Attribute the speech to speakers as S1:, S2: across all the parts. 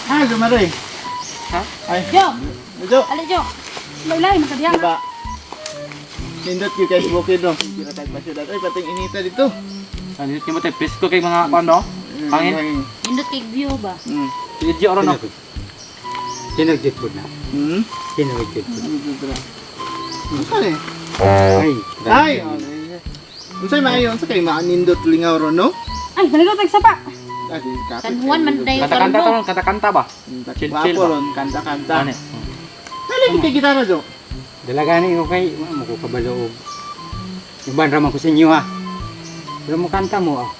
S1: Ah, Jumaroy.
S2: Ha?
S1: Ay,
S3: Jo,
S1: Jo.
S3: ali Jo. Laylay, makadiyan.
S1: Diba? Nindot yung kay bukid no. Tira tag pa syudad. Ay, pating inita dito.
S2: Ano yun mo tayo? Presko kay mga ano? Hangin.
S3: Nindot kay view ba?
S2: Video ron no.
S4: Tinagdit po na. Tinagdit po.
S1: Unsa ni?
S4: Ay,
S1: Ay, unsay maayo? Unsa kay maanindot lingaw ron no?
S5: Ay, nalito tag sapa.
S1: Ah, di, kapit
S3: San Juan man
S1: kayo
S3: dayo
S2: Kanta-kanta
S3: karon
S2: to, kanta-kanta ba?
S1: dito.
S2: Chill,
S1: Gwapo
S2: chill ba?
S1: ron, kanta-kanta.
S2: Ano?
S1: Nalagi kay gitara jo.
S4: Dalaga ni ko kay mo ko kabalo og uban ra man ko sa inyo ha. Pero mo kanta mo ah.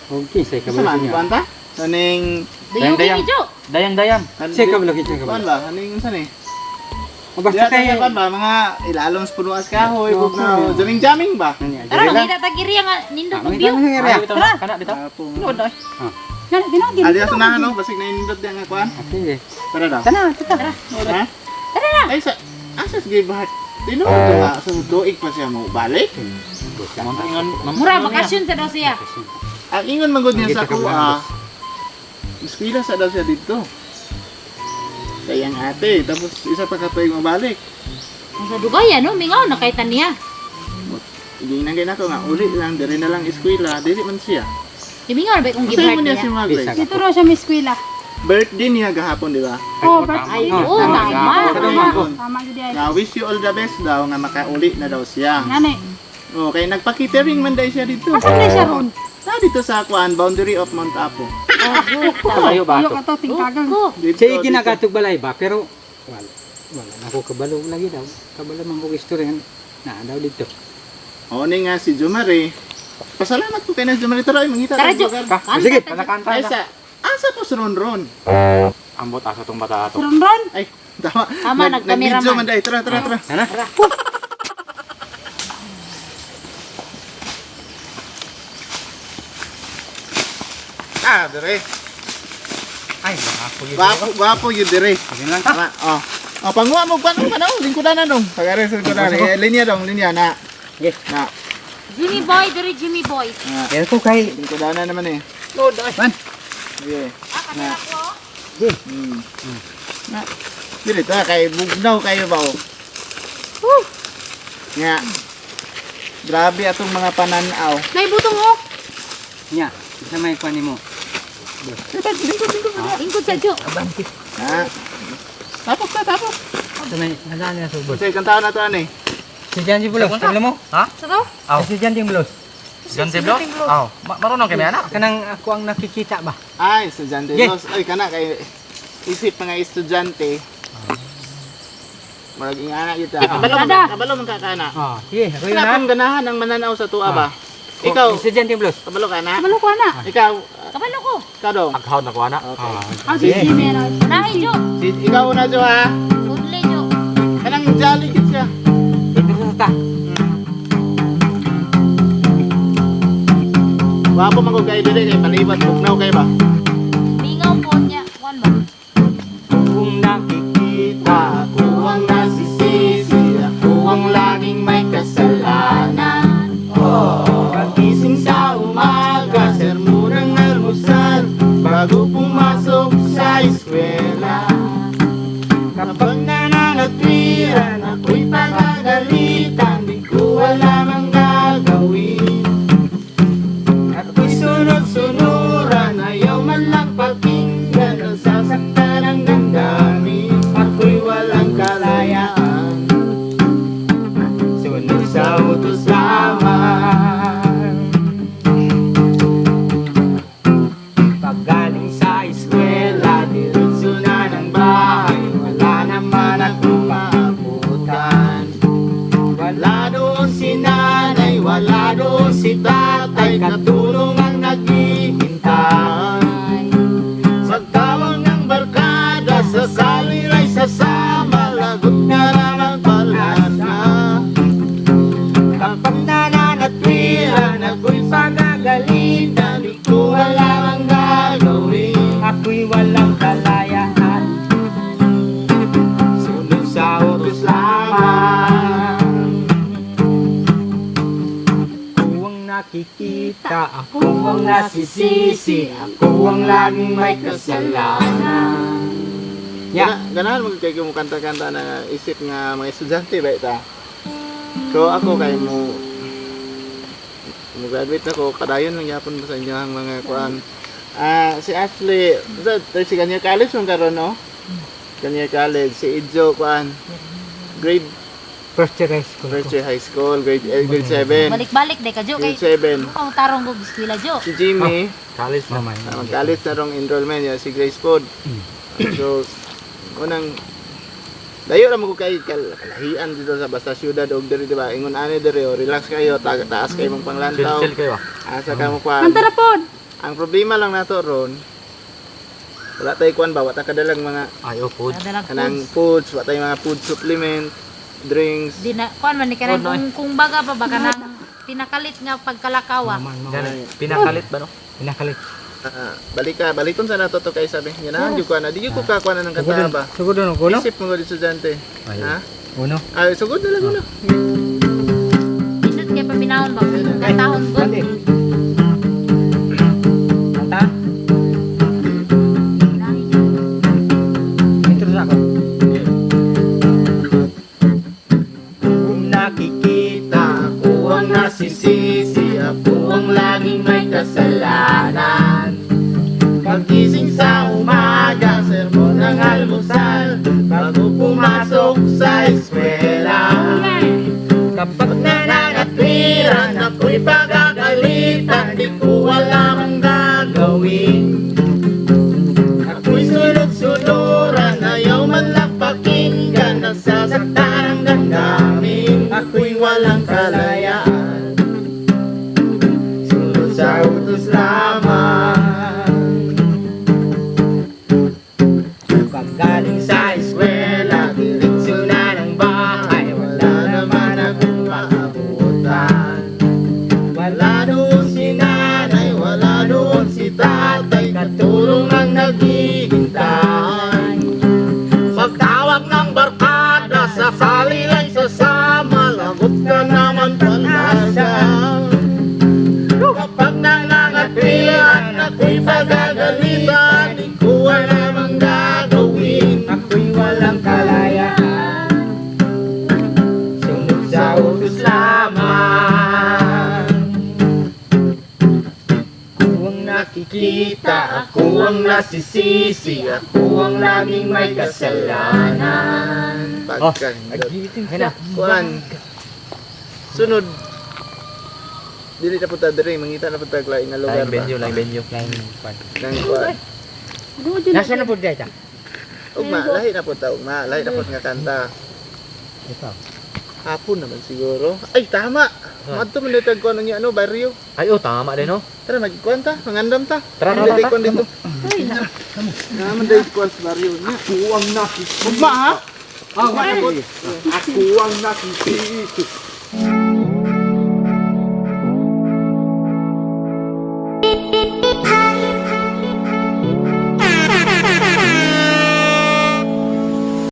S4: Okay, say
S1: Unsa
S4: kabalo sa
S1: man
S4: inyo.
S1: kanta? Kaning
S3: Dayo
S2: Dayang.
S3: kay Jo.
S2: Dayang-dayang.
S4: Say kabalo kita
S1: Kuan
S4: kabalo.
S1: ba? Kaning unsa ni?
S4: O basta
S1: Basta
S4: kay
S1: kay kuan ba mga ilalong sa punuas kahoy,
S4: Oo,
S1: bugnaw, jamming-jamming ba?
S3: Tara, mangita tag iriya nga nindot og view.
S2: Ay, ito na. Kana dito.
S1: Apo.
S2: Ano na?
S5: Ngano, tinuod
S1: Ali aso na no, basig na indot diya nga kuan.
S4: Sige.
S1: Tara daw.
S4: Tana, tata.
S1: Ha? Tara na. Ay sa asa sige bahat. Tinuod to nga sa tuig pa siya mo balik.
S3: Mura bakasyon sa daw siya.
S1: Ang ingon man gud niya sa
S4: Kita ka
S1: kuha. Eskwela sa daw siya dito. Sa iyang ate, tapos isa pa ka tuig mabalik.
S3: Ang sa dugay ano, mingaw na kay taniya.
S1: Giinang gay nako nga uli lang dire na lang eskwela, dili man siya.
S3: Mingaw na ba kung
S1: Unsay
S3: give
S1: mo
S3: heart
S1: niya si
S3: niya?
S1: Maglay?
S4: Bisa.
S5: Dito raw siya may eskwela.
S1: Birthday niya gahapon, di ba?
S5: Oh, birthday.
S3: Ay, oo, tama.
S5: Tama. Tama gyud ay.
S1: Nga wish you all the best daw nga makauli na daw siya.
S5: Ngani.
S1: Okay, nagpa-catering man dahil siya dito.
S5: Asa na siya ron?
S1: Na dito sa kuan, boundary of Mount Apo.
S2: Tayo ba
S5: Tuyo
S2: ito?
S5: ka to tingkagang.
S3: Ko.
S1: Dito,
S4: Say
S1: dito.
S4: ginakatug balay ba pero wala wala na ko kabalo lagi daw. Kabalo man ko istorya na daw dito.
S1: Oo ni nga si Jumare. Pasalamat ko kay na Jumare. Tara, ay, mangita
S3: Tara
S1: tayong
S3: Jo.
S1: lugar.
S3: Kanta
S4: Sige.
S3: ta, Jo.
S2: Kanta-kanta
S1: Ay
S2: na.
S1: sa asa po sa Ronron?
S2: Ambot asa tong bata ato.
S5: Ron ron.
S1: Ay, tama.
S3: Tama, nagkameraman.
S1: Nag-video man dahil. Tara, tara, tara.
S4: Tana.
S1: Ah, dire.
S4: Ay, gwapo yun.
S1: Gwapo, gwapo yun dire.
S4: Sige lang.
S1: Tama, oh. Oh, panguha mo paano pa daw, lingkudan na dong. Pagare sa lingkudan. Eh, linya dong, linya na.
S4: Sige.
S1: Na.
S3: Jimmy boy, diri Jimmy boy.
S1: Na.
S4: Yan ko kay
S1: Lingkudan na naman eh.
S4: Man.
S1: Sige.
S3: Ah,
S1: Na.
S3: ko.
S1: Na. Dire ta kay bugnaw kayo ba oh. Nga. Grabe atong mga pananaw.
S5: Nay butong oh.
S4: Nya, sa may kuan nimo.
S1: Lingkod, lingkod.
S3: Ingkod sa Jo.
S1: Ha. Tapok ta, tapok.
S4: Sa may nala na subot.
S1: Sige, kantahan na to ani.
S4: Si Janji Bulos, kabalo mo?
S2: Ha?
S5: Sa to?
S2: Aw.
S4: Si Janji Bulos.
S2: John Seblo? Aw. Marunong kami anak.
S4: Kanang ako ang nakikita ba?
S1: Ay, estudyante.
S4: Yeah.
S1: Los. Ay, kana kay isip mga estudyante. Murag ingana kita. Kabalo man,
S5: Kada.
S1: kabalo man ka kana.
S4: Ah, sige, ako yun
S1: Kana
S4: na.
S1: kung ganahan ang mananaw sa tuwa ba? Ikaw,
S4: Si Janji Bulos.
S1: kabalo ka na?
S5: Kabalo ko na.
S1: Ikaw,
S3: Kabalo ko.
S1: ikaw dong.
S2: Aghaw na ko anak.
S1: Okay.
S4: Ah,
S5: Ah, si Jimmy ano.
S3: Nahi Jo.
S1: Si, ikaw una Jo ha.
S3: Sudli Jo.
S1: Kanang jolly kid siya.
S4: Dito sa ta.
S1: Wapo man ko kayo dili kay palibat bugnaw kay ba.
S3: Mingaw po niya. Kuan ba?
S1: Kung nakikita ako ang nasisisi, ako ang laging may kasalanan. Pagising sa umaga, sermon ng almusal, bago pumasok sa eskwela. Kapag nananatwiran, ako'y pagagalitan, di ko alam ang gagawin. Ako'y sunod-sunuran, ayaw man lang pakinggan, nasasaktan ang damdamin, ako'y walang kalayaan. Sunod sa utos lamang. Paggaling sa eskwela, diretso na ng bahay, wala naman akong maabutan. Wala doon si nanay, wala doon si tatay, katulong ang naghihintay.
S4: Ako ang nasisisi, ako ang laging may kasalanan. Yeah.
S1: Ganahan mo kay mo kanta-kanta na isip nga mga estudyante ba ita. So ako kay mo mo graduate ako kadayon lang yapon mo sa inyo ang mga kuan. Ah, si Ashley, sa si kanya college man karon, no? Kanya college si Ijo kuan. Grade
S4: First year high school.
S1: first year high school, grade eh, grade 7.
S3: Balik-balik day ka Jo kay
S1: Grade 7.
S3: Ang tarong ko eskwela Jo.
S1: Si Jimmy,
S2: College na.
S4: Mamay.
S1: mag-college na rong enrollment ya si Grace Pod. So unang dayo ra mo ko kay kalahian dito sa basta syudad og diri, di ba? Ingon ani diri, oh, relax kayo, taas kayo mong
S2: Chill
S1: panglantaw.
S2: chill kayo ah.
S1: Asa ka mo kuan.
S5: Kanta ra pod.
S1: Ang problema lang nato ron, wala tay kuan ba, wa ta kadalang mga
S2: Ay, oh, food.
S3: Nadalag
S1: kanang
S3: foods.
S1: foods, wa tay mga food supplement, drinks.
S3: Di na kuan man ni kanang
S2: Oh, no.
S3: kung baga pa ba kanang pinakalit nga pagkalakaw ah.
S2: Ganun. Pinakalit ba no?
S4: Pinakalit.
S1: Ah, balik ka, balikon sa nato to kay sabi. Ganahan jud ko na, di jud ko kakuan na ng kanta ba.
S4: Sugod na ko, no?
S1: Isip mo ko estudyante.
S4: Ay.
S1: Ha?
S4: Uno.
S1: Ay, sugod na lang uno.
S3: Pindot kay paminahon ba kung kantahon ko.
S4: Dali. Kanta. Intro na ako.
S1: Kung nakikita ako ang nasisisi, ako ang laging may kasalanan. Paggising sa umaga, sermon ng almusal, bago pumasok sa eskwela.
S4: Kapag
S1: Nananatwiran, ako'y pagagalitan, di ko alam ang gagawin. Ako'y sunod-sunuran, ayaw man lang pakinggan, nasasaktan ang damdamin, ako'y walang kalayaan. Sunod sa utos lamang.
S4: Paggaling
S1: Sa eskwela, diretso na ng bahay, wala naman akong maabutan. Wala doon si nanay, wala doon si tatay, katulong ang naghihintay. Pagtawag ng barkada, sa salila'y sasama, lagot ka naman pala siya. Kapag nangangatwiran, ako'y pagagalitan, di ko alam ang gagawin.
S4: Ako'y walang kalayaan.
S1: Sunod sa utos lamang. Ako ang nakikita, ako ang nasisisi, ako ang laging may kasalanan.
S4: Oh,
S1: Pagka,
S4: Ayun na.
S1: kuan, sunod, dili na punta diri, mangita na punta lain nga lugar
S2: Laing
S1: ba?
S2: venue, laing venue.
S4: Line kwan.
S1: Nang kuan.
S4: Nasa na po dito?
S1: Ugma, lahi na punta, ugma, lahi na punta nga kanta.
S4: Ito.
S1: Hapon naman siguro. Ay, tama! Madto man dito kuan niya ano, barrio.
S2: Ay, oh, tama din no.
S1: Tara, magkuan ta, mangandam ta.
S2: Tara, tara,
S1: Dito
S2: tara.
S1: kuan dito. Naman dito kuan sa barrio niya.
S6: Ako ang nakikita.
S1: Ugma ha?
S6: Ako ang nakikita.